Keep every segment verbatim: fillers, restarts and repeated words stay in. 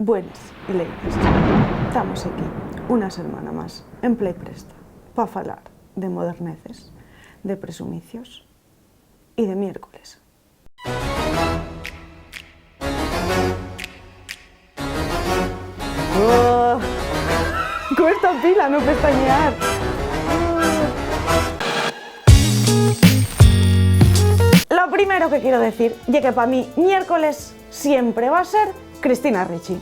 Buenas, Ileinas. Tamos equí, una selmana más, en Play Presta, pa falar de moderneces, de presumicios y de miércoles. Oh, cuesta pila no pestañear. Lo primero que quiero decir ye que pa mí miércoles siempre va a ser Christina Ricci.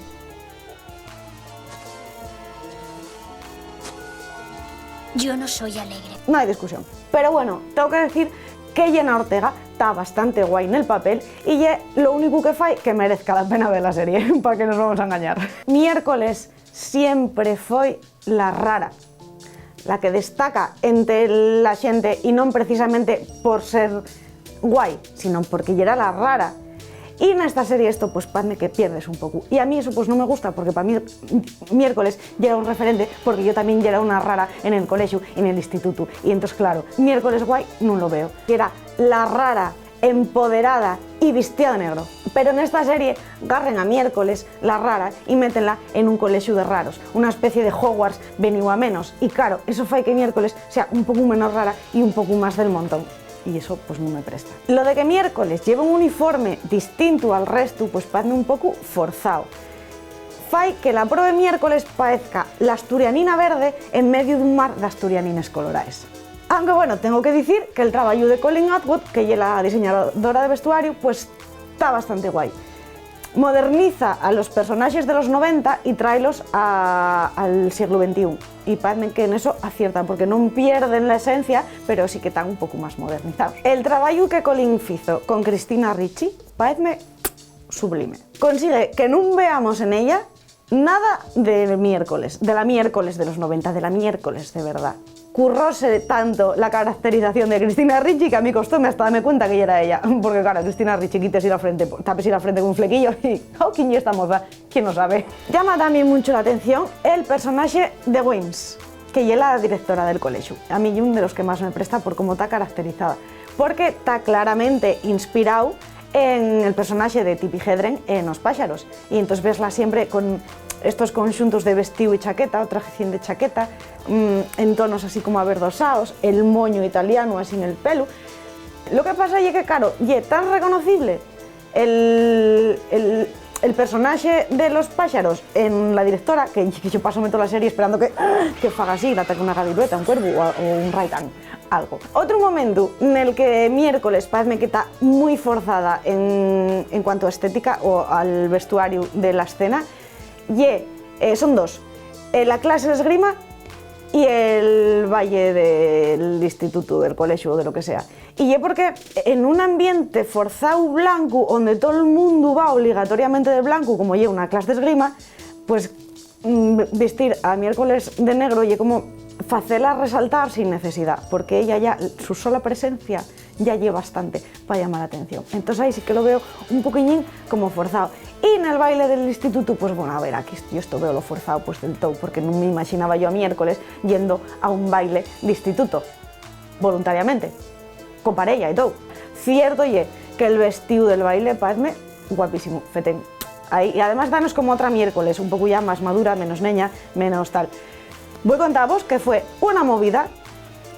Yo no soy alegre. No hay discusión. Pero bueno, tengo que decir que Jenna Ortega ta bastante guai nel papel y ye lo único que fai que merezca la pena ver la serie, pa qué nos vamos a engañar. Miércoles siempre foi la rara, la que destaca ente la xente, y non precisamente por ser guai, sino porque yera la rara. Y nesta serie esto, pues, pazme que pierdes un poco. Y a mí eso, pues, no me gusta, porque pa mí miércoles yera un referente, porque yo tamién yera una rara en el colexiu y nel institutu. Y entós, claro, miércoles guai nun lo veo. Yera la rara, empoderada y vistía de negro. Pero nesta serie garren a miércoles, la rara, y métenla en un colexiu de raros, una especie de Hogwarts veníu a menos. Y claro, eso fai que miércoles sea un poco menos rara y un poco más del montón. Y eso, pues, nun me presta. Lo de que miércoles lleve un uniforme distintu al restu, pues, pazme un poco forzao. Fai que la probe miércoles paezca l'asturianina verde en mediu d'un mar d'asturianines coloraes. Aunque, bueno, tengo que dicir que el trabayu de Colleen Atwood, que ye la diseñadora de vestuariu, pues, ta bastante guai. Moderniza a los personaxes de los noventa y tráelos a, al sieglu ventiún. Y pazme que en eso acierta, porque non pierden la esencia, pero sí que tán un poco más modernizaos. El trabayu que Colleen fizo con Christina Ricci, pazme sublime. Consigue que nun veamos en ella nada de miércoles, de la miércoles de los noventa, de la miércoles de verdad. Curróse tanto la caracterización de Christina Ricci que a mí costóme hasta dame cuenta que yera ella. Porque, claro, Christina Ricci, quítese la frente, tápese la frente con un flequillo y, oh, ¿quién ye esta moza? ¿Quién lo sabe? Llama tamién muncho l'atención el personaxe de Wims, que ye la directora del colexiu. A mí ye un de los que más me presta por cómo ta caracterizada, porque ta claramente inspirao en el personaxe de Tippi Hedren en Os páxaros. Y entós vesla siempre con estos conxuntos de vestíu y chaqueta, o trajecín de chaqueta, mm, en tonos así como averdosaos, el moño italiano así nel pelu. Lo que pasa ye que, claro, ye tan reconocible el, el, el personaxe de Los páxaros en la directora, que, que yo pásome toda la serie esperando que, que faga así, la taque una gavirueta, un cuervu o, o un raicán, algo. Otru momentu nel que miércoles pazme que ta mui forzada en, en cuanto a estética o al vestuariu de la escena, ye, eh, son dos, eh, la clase d'esgrima y el baile del institutu, del colexiu o de lo que sea. Y ye porque en un ambiente forzao blancu, onde tol mundu va obligatoriamente de blancu, como ye una clase d'esgrima, pues, mm, vestir a miércoles de negro ye como facela resaltar sin necesidá, porque ella ya, su sola presencia ya ye bastante pa llamar la atención. Entós ahí sí que lo veo un poquiñín como forzao. Y nel baile del institutu, pues bueno, a ver, aquí yo esto veo lo forzao, pues, del tou, porque nun me imaxinaba yo a miércoles yendo a un baile d'instituto, voluntariamente, con parella y tou. Cierto ye que el vestíu del baile, pazme, guapísimo, fetén. Ahí, y además danos como otra miércoles, un poco ya más madura, menos neña, menos tal. Voi contavos que fue una movida,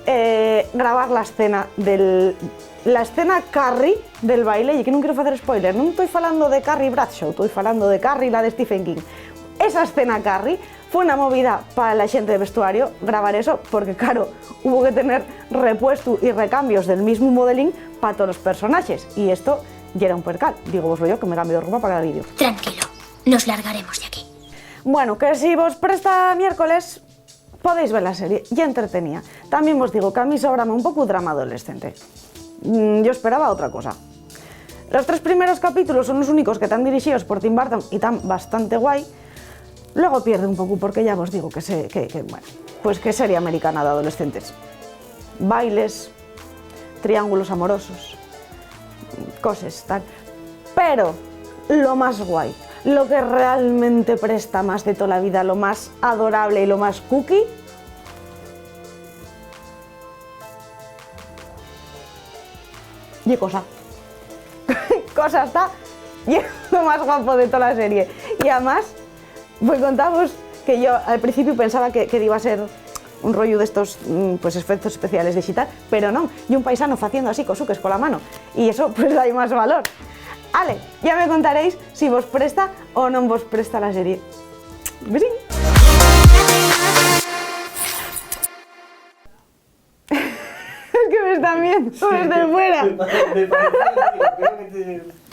eh, grabar la escena del, la escena Carrie del baile, y que nun quiero facer spoiler, nun toi falando de Carrie Bradshaw, toi falando de Carrie, la de Stephen King. Esa escena Carrie fue una movida pa la xente de vestuario grabar eso, porque, claro, hubo que tener repuestu y recambios del mismu modelín pa tolos personaxes, y esto yera un percal. Digo voslo yo, que me cambio de ropa pa cada vídeo. Tranquilo, nos largaremos de aquí. Bueno, que si vos presta miércoles, podéis ver la serie, ye entretenía. Tamién vos digo que a mí sóbrame un poco drama adolescente. Mm, yo esperaba otra cosa. Los tres primeros capítulos son los únicos que tán dirixíos por Tim Burton y tán bastante guai. Luego pierde un poco, porque ya vos digo que se, que, que, bueno, pues que serie americana d'adolescentes. Bailes, triángulos amorosos, coses, tal. Pero lo más guai, lo que realmente presta más de tola vida, lo más adorable y lo más cookie, ye Cosa. Cosa ta, ye lo más guapo de tola serie. Y amás, Voi contavos que yo al principiu pensaba que, que diba ser un rollu d'estos, mm, pues, efectos especiales dixital, pero non, ye un paisanu faciendo así cosuques cola mano, y eso, pues, da más valor. Ale, ya me contaréis si vos presta o non vos presta la serie. Besín. Es que me están viendo desde fuera. Me parece, tío, creo que te